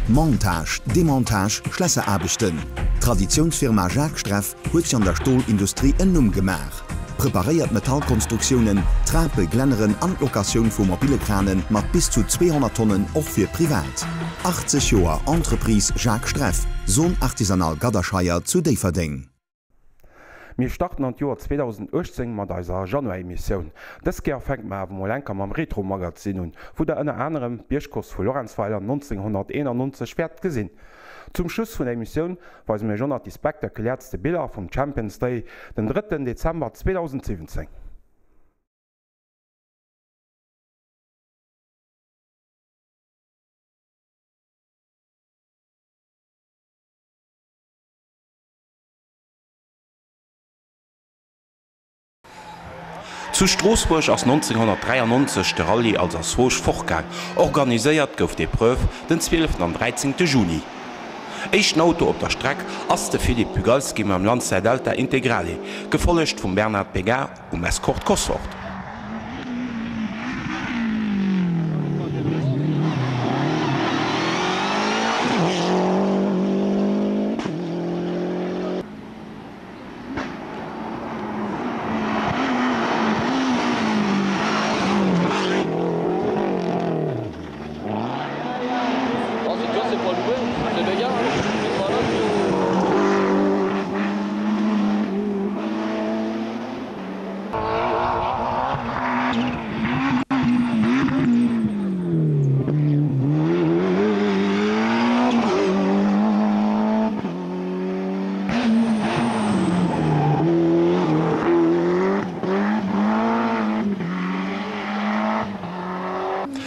Montage, Demontage, Schlässeraarbechten, D'Traditiounsfirma Jacques Streff huet sech an der Stolindustrie en Numm gemaach. Preparéiert Metallkonstruktiounen, Trape, Glänneren an d'Locatioun vu mobile Krane mat bis zu 200 Tonnen och fir privat. 80 Joer Entreprise Jacques Streff, Zone Artisanale Gadderscheier zu Déifferdeng. Mir starten an d'Joer 2018 mat eiser Januar-Emissioun. Dës Kéier fänke mer awer mol enker mam Retro-Magazin un, wou der ënner anerem d'Biergcourse vu Lorentzweiler 1991 wäert gesinn. Zum Schluss vun der Emissioun weise mir iech och nach déi spektakuläertste Biller vum Champions Day den drëtten Dezember 2017. Zu Stroossbuerg ass 1993 de Rallye Alsace-Vosges fortgaang. Organiséiert gouf d'Epreuve den 12 an 13 Juni. Éischten Auto op der Streck ass de Philippe Bugalski mam Lancia Delta Integrale, gefollegt vum Bernard Bégat um Escort Cosworth.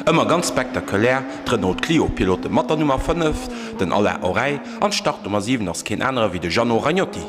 Ëmmer ganz spektakulär, d'Renault Clio Pilote mat der Nummer 5, den Alain Oreille, an d'Startnummer 7 ass keen anere wéi de Jeannot Ragnotti.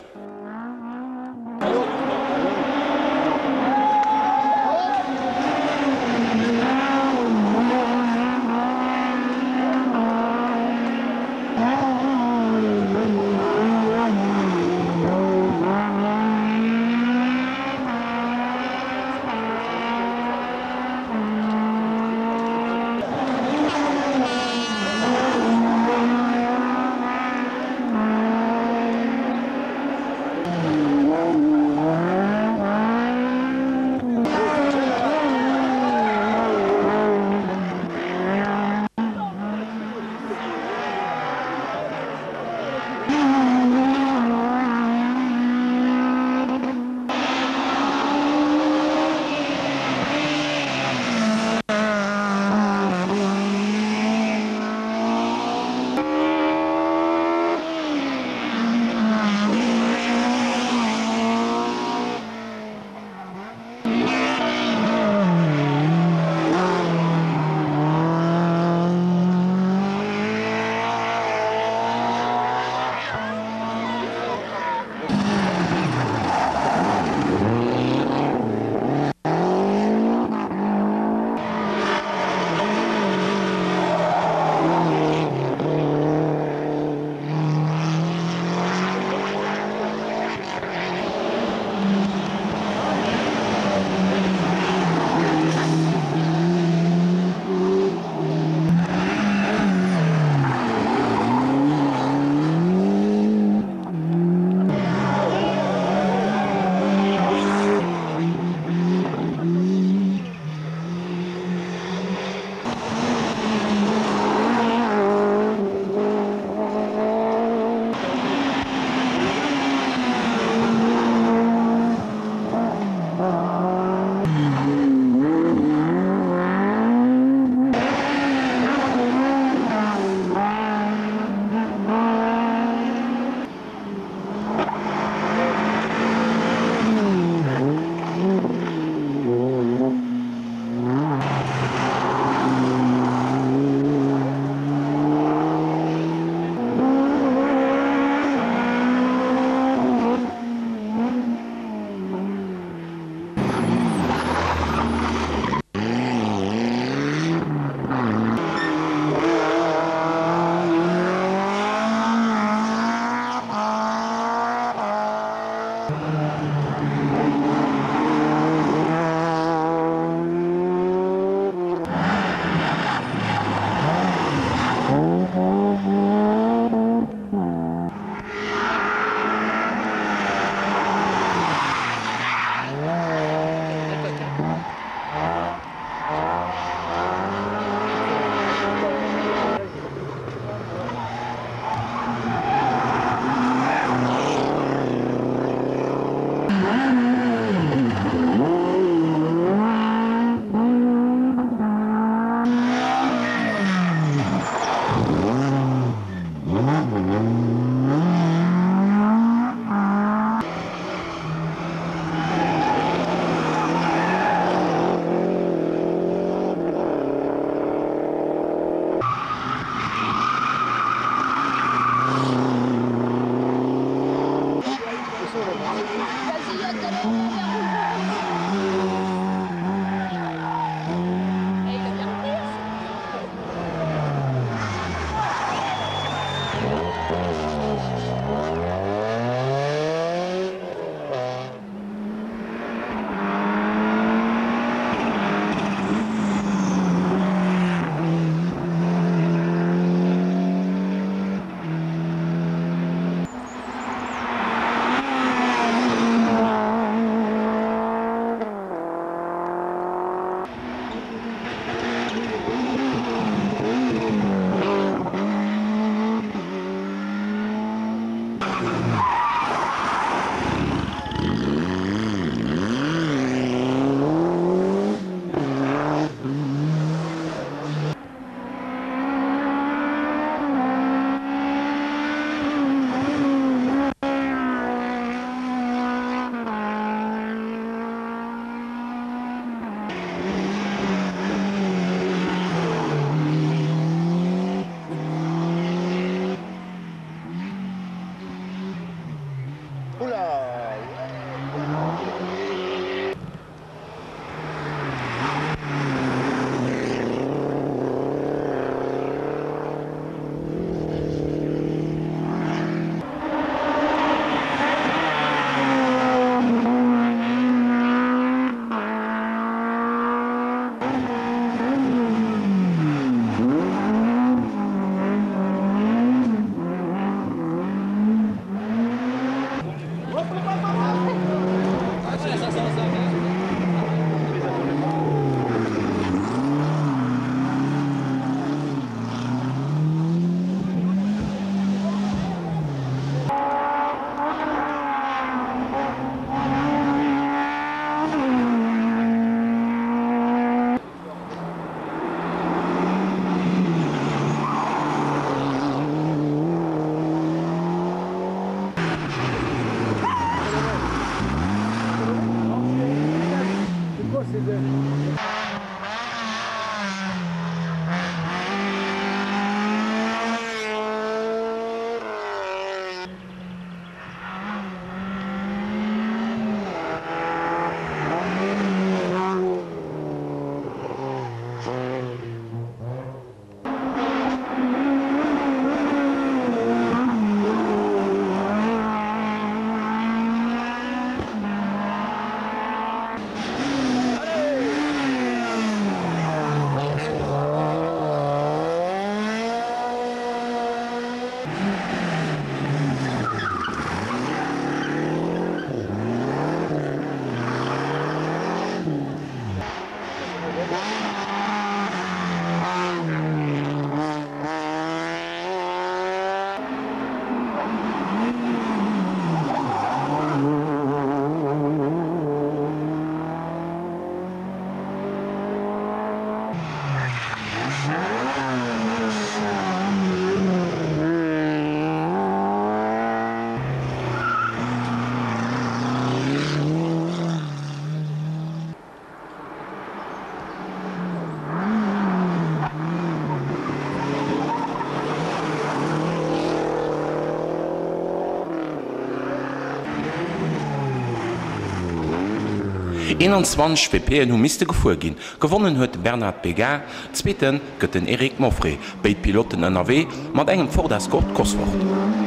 21 WPen hu misste gefuer ginn. Gewonnen huet de Bernard Béguin, Zweete gëtt den Eric Moffré. Béid Pilotten ënnerwee mat engem Ford Escort Cosworth.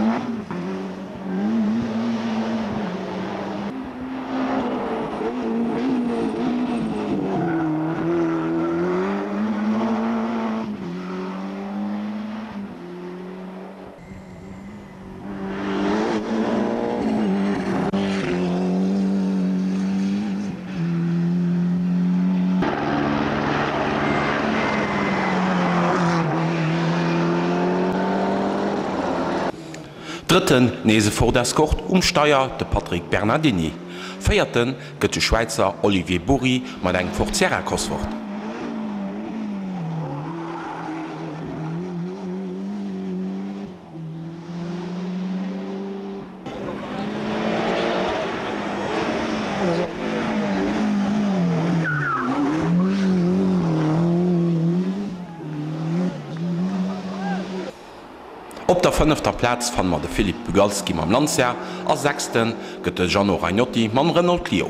Drëtten nees e Ford Escort, um Steier de Patrick Bernardini. Véierte gëtt de Schwäizer Olivier Burri mat engem Ford Sierra Cosworth. Op der fënnefter Plaz fanne mer de Philippe Bugalski mam Lancia a sechste gëtt de Jeannot Ragnotti mam Renault Clio.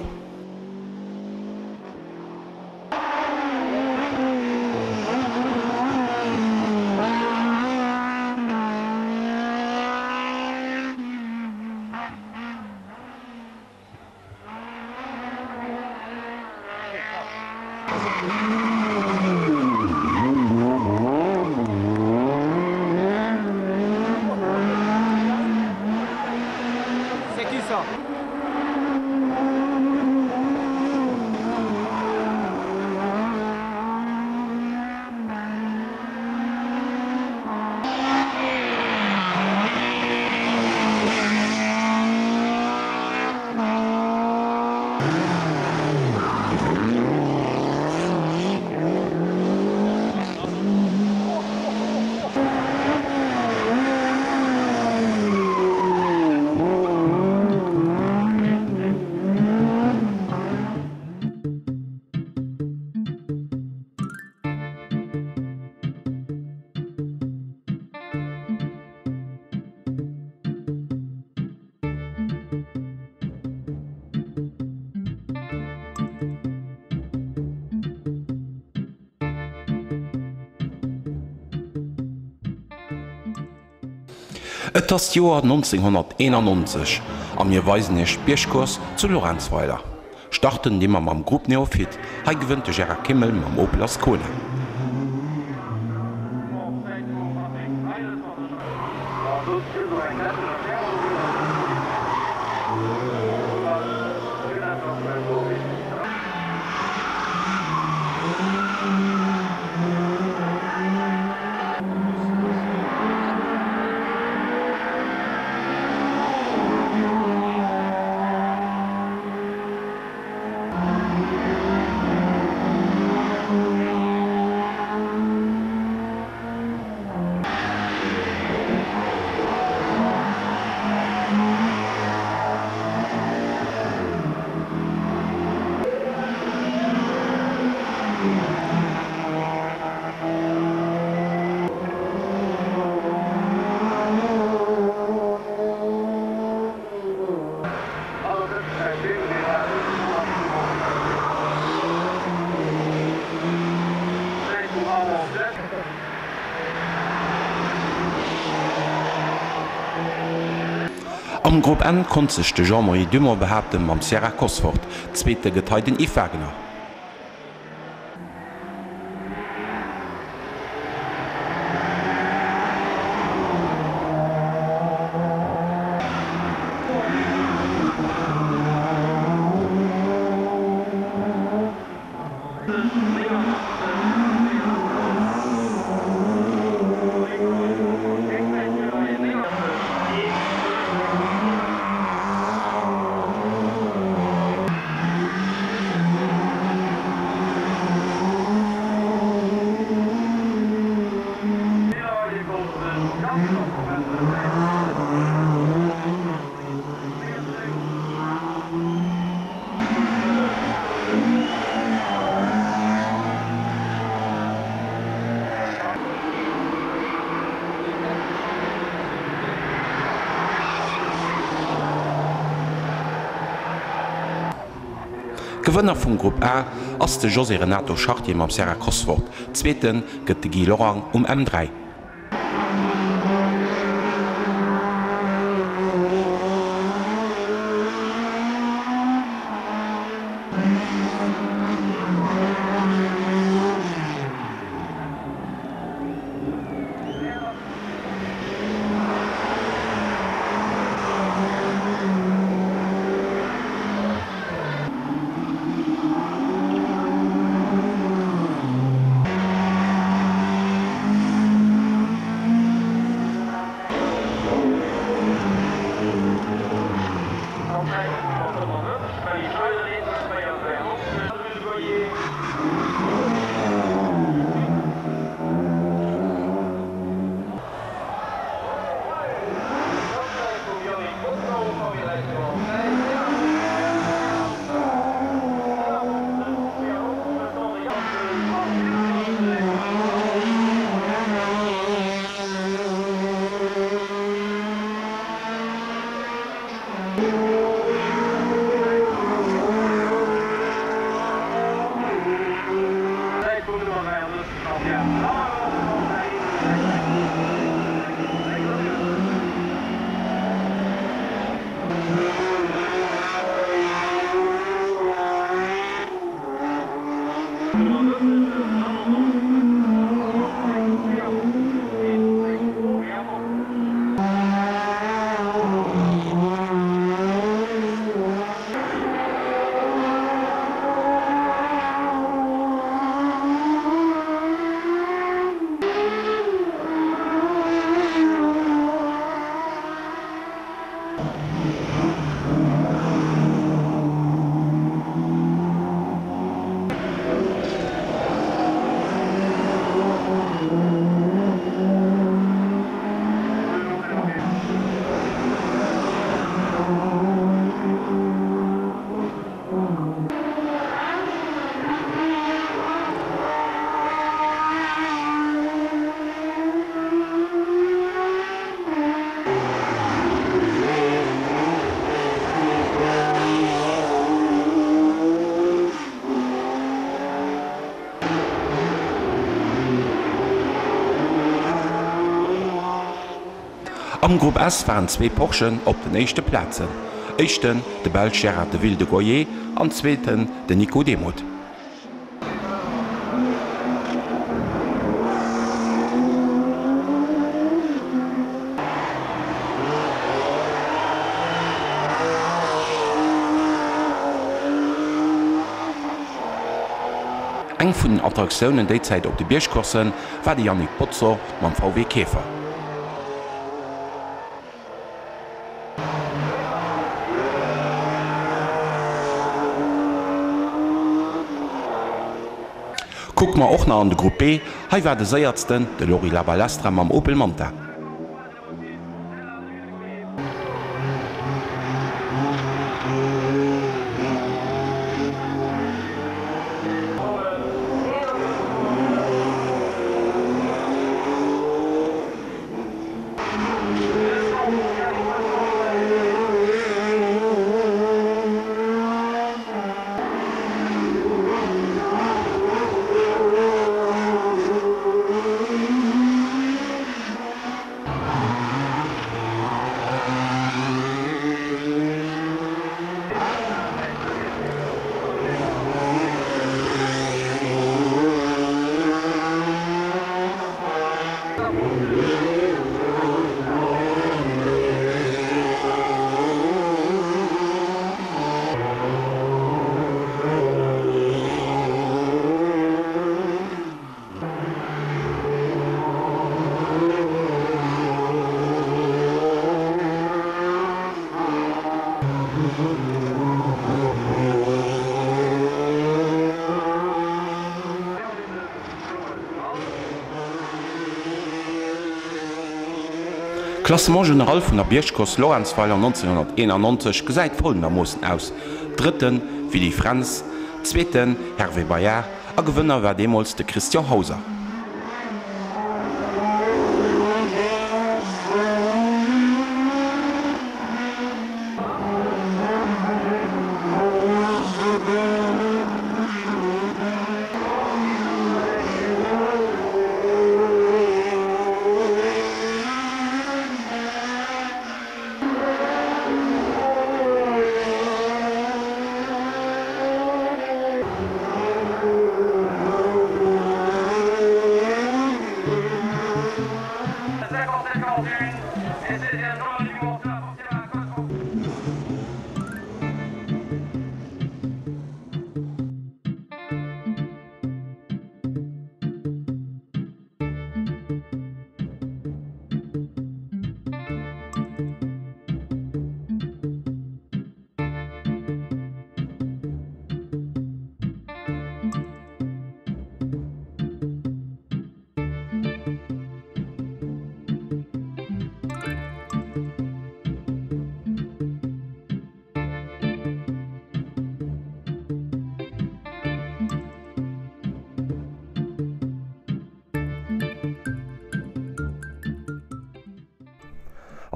Et ass d'Joer 1991 a mir weisen iech d'Biergcourse zu Lorentzweiler. Starten di mer mam Groupe Néophyte. Hei gewënnt de Gérard Kimmel mam Opel Ascona. Am Grupp N konnt sech de Jean-Marie Dumont behaapten mam Sierra Cosworth. Zweete gëtt hei den Yves Wagner. Gewënner vum Grupp A ass de José Renato Chartier mam Serra Cosworth, Zweete gëtt de Guy Lorang um M3. Am Grupp S waren zwee Porschen op den éischte Plazen, éischten de Belsch Gérard de Wilde Goyer an zweeten den Nico Demuth. Eng vun den Attraktiounen déi Zäit op de Biergcourssen war de Yannick Bozzo mam VW Käfer. Kucke mer och nach an de Grupp B, hei war de séiertsten de Lory Labalestra mam Opel Manta. D'Classement général vun der Biergcourse Lorentzweiler 1991 gesäit folgendermoossen aus, Drëtten Willy Fränz, Zweeten Hervé Bayard a Gewënner war deemools de Christian Hauser.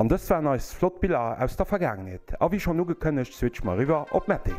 An dëst waren eis flott Biller aus der Vergaangenheet. A wéi schonn ugekënnegt switche mer eriwwer op Metté.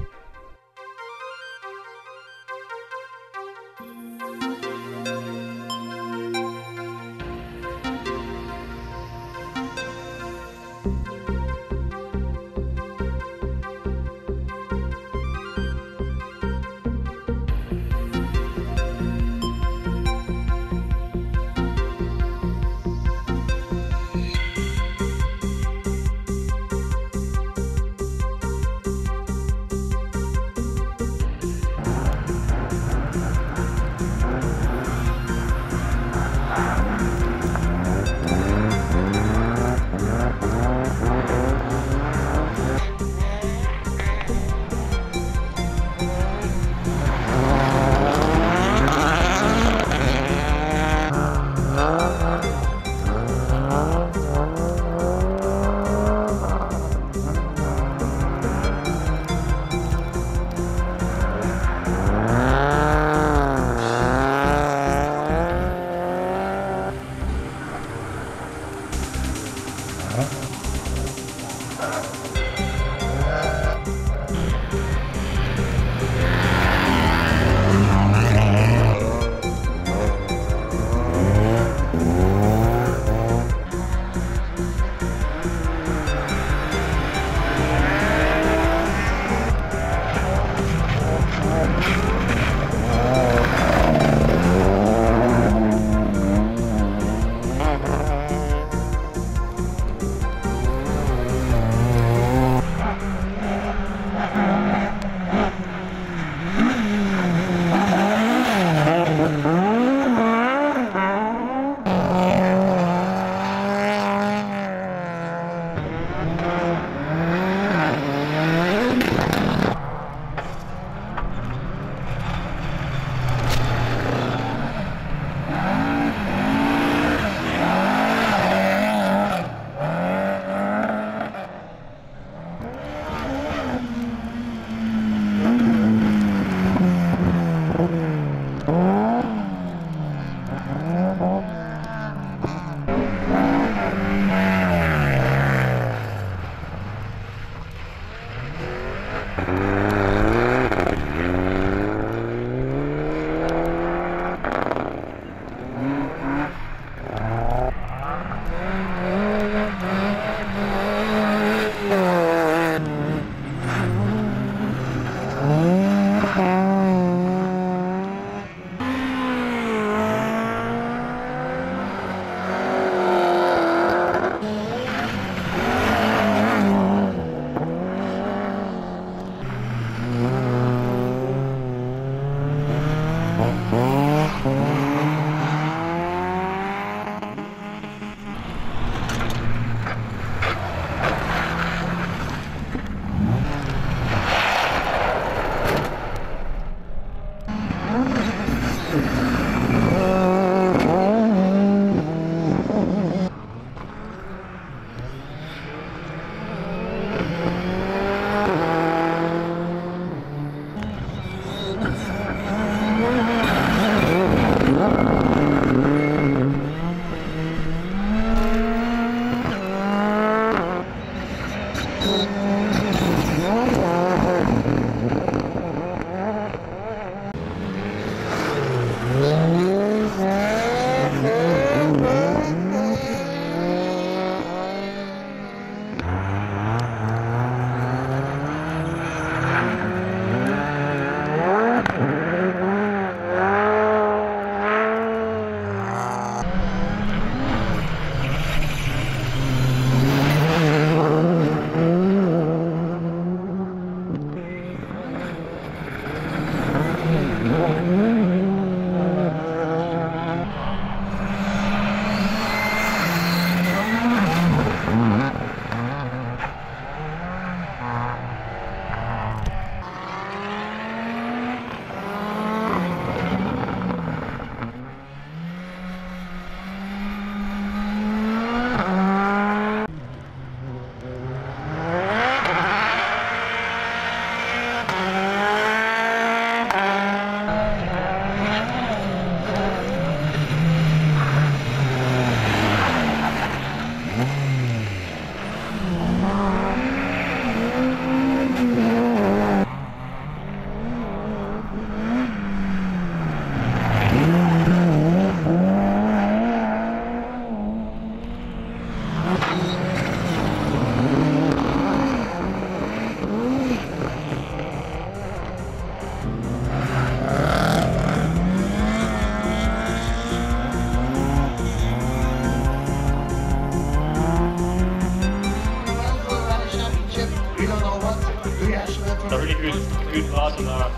A really good, good pass and uh,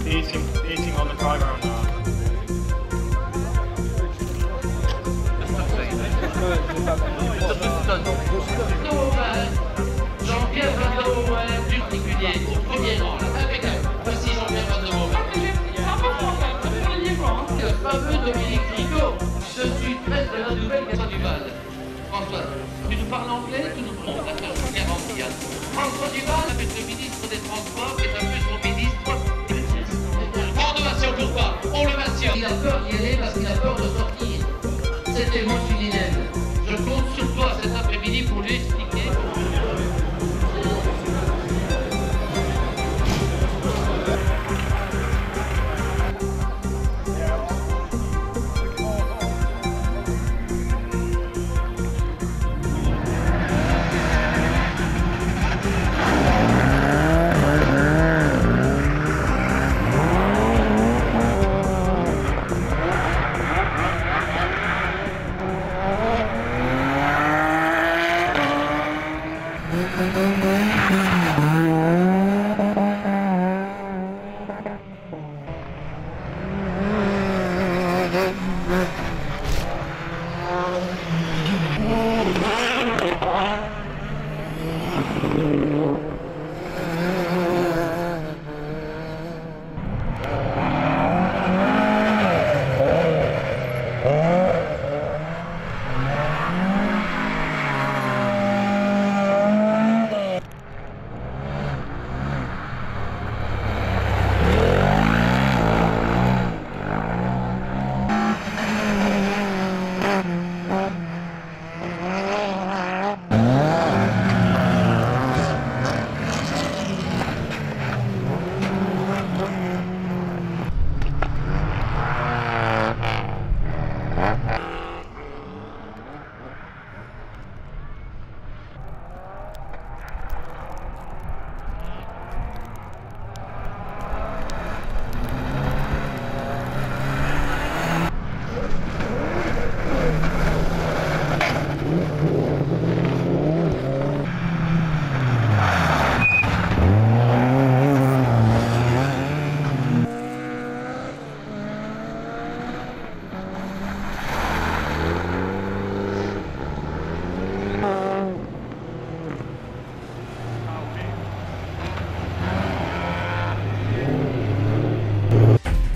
dating, dating on the driver. And, uh... Jean-Pierre du au premier rang. Voici Jean-Pierre Le fameux Dominique Rigaud. Je suis très de la nouvelle Duval. François, tu nous parles anglais, tu nous prends d'accord, garantie. François Duval, avec le ministre des Transports, qui est un peu son ministre. On ne maintient pas, on le maintient. Il a peur d'y aller parce qu'il a peur de sortir. C'était Montulinel. Je compte sur toi cet après-midi pour lui expliquer.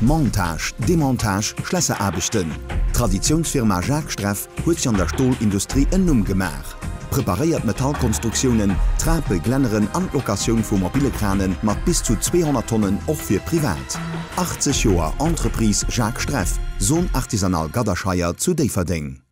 Montage, Demontage, Schlässeraarbechten, D'Traditiounsfirma Jacques Streff huet sech an der Stolindustrie en Numm gemaach. Preparéiert Metallkonstruktiounen, Trape, Glänneren an d'Locatioun vu mobile Krane mat bis zu 200 Tonnen och fir privat. 80 Joer Entreprise Jacques Streff, Zone Artisanale Gadderscheier zu Déifferdeng.